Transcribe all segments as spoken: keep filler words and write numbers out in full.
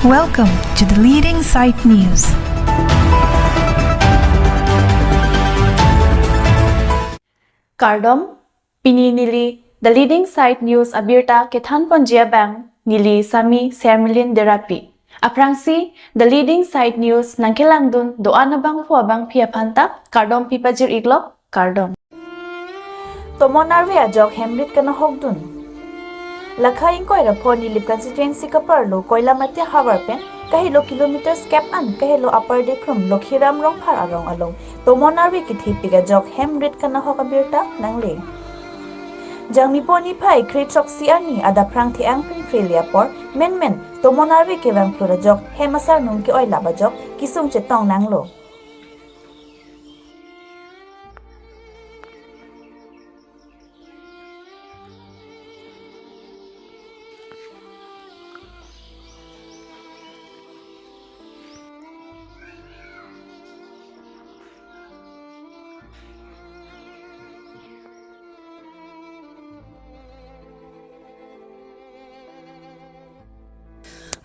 Welcome to the leading site news. Kardom, pini neli The Leading Site News abirta kethan ponji abang neli Sami Sermilin Derapi. Aphrangsi The Leading Site News nangkelangdun do-an abangphu abangphi aphanta kardom pipajir iklok, kardom. Tomon arve ajok hem rit kanahokdun. Lakha ingkoi ra pho Nilip constituency kaparlo Koilamati havar pen kahelo kilometers kep an kahelo Upper Dekrum Lokhiram Rongphar arong along tomon arve kethepik ajok hem rit kanahok abirta nangle. Jangmipo niphai kre throksi arni adap phrangthe angphin krele apor menmen tomon arve kevang phlut ajok hem asarnung ke-oilap ajok kesung chetong nanglo.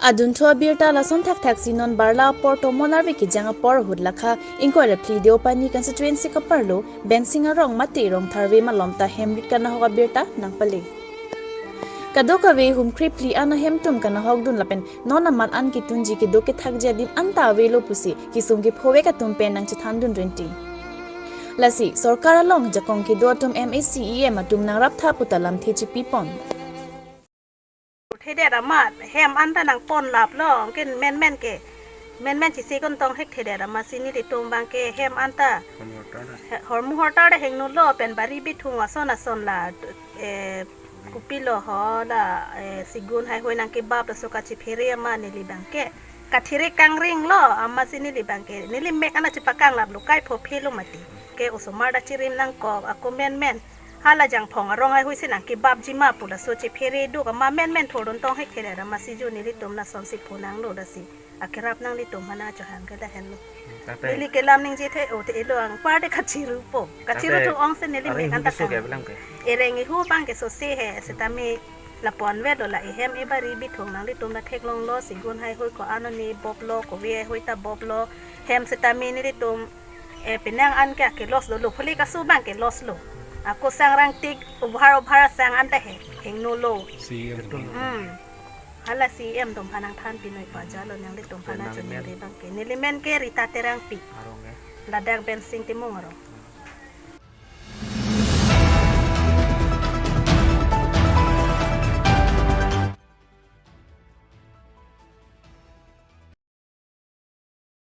Adunthu abirta lason thakthaksi non barla apor tomon arve kejang apor ahut lakha ingkoi ra phli Deopani constituency kaparlo Bensing arong mate Rongtharve malom ta hem rit kanahok abirta nangpale. Kadokave hum kre phli an ahem atum kanahokdun lapen non amat an ketunji kedo kethakji adim anta avelo pusi kesung kephovek atum pen nangchethandun rinti. Lasi sorkar along jakong kedo atum MAC, EM atum nangraptha puta lamthe chipipon. Thedet amat hem anta nangponlaplo, anke menmen ke, menmen chisi kontong hek thedet amatsi nelitum abangke hem anta. Hormu hortar da. He-, hormu hortar da hingno lo, pen bari bithung ason ason la, eh, kopilo ho la, eh, sigun haihoi nangkebap laso kachephere amat neli abangke. Kathere kangring lo amatsi neli abangke. Neli mek ana chepakanglaplo, kai pho phelo mati. Ke osomar da chirim nangkok, ako menmen. Hala Jangphong arong haihui si nangkebapji ma pu laso chephere do kama menmen thordun tong hek thedet amatsi jo nelitum lasonsi phonanglo lasi. Akerap nanglitum aphan chohang ke lahenlo. Tate. Neli kelam ningje the o te elo angpar de kachirupo. Kachiru Tate. thu ong se neli Areng mek anta ihu ke so kang. ke belang ke. Ereng ihu abangke so se he setame lapu-an avelo la ehem ebari bithung nanglitum la theklonglo sigun haihoi ko-an ne boplo kove haihoi ta boplo hem setame nelitum eh, penang an ke ake loss lo, lo phuli kasu abangke loss lo. Ako sang rang tik, ubhar ubhar sang anta he, hingno lo. CEM. Hmm. Hala CEM atum aphan nangthan pinoi pajalo nanglitum aphan Nang choningri abangke. Neli men ke Rita Terangpi. Arong eh. Ladak Bensing Timung arong.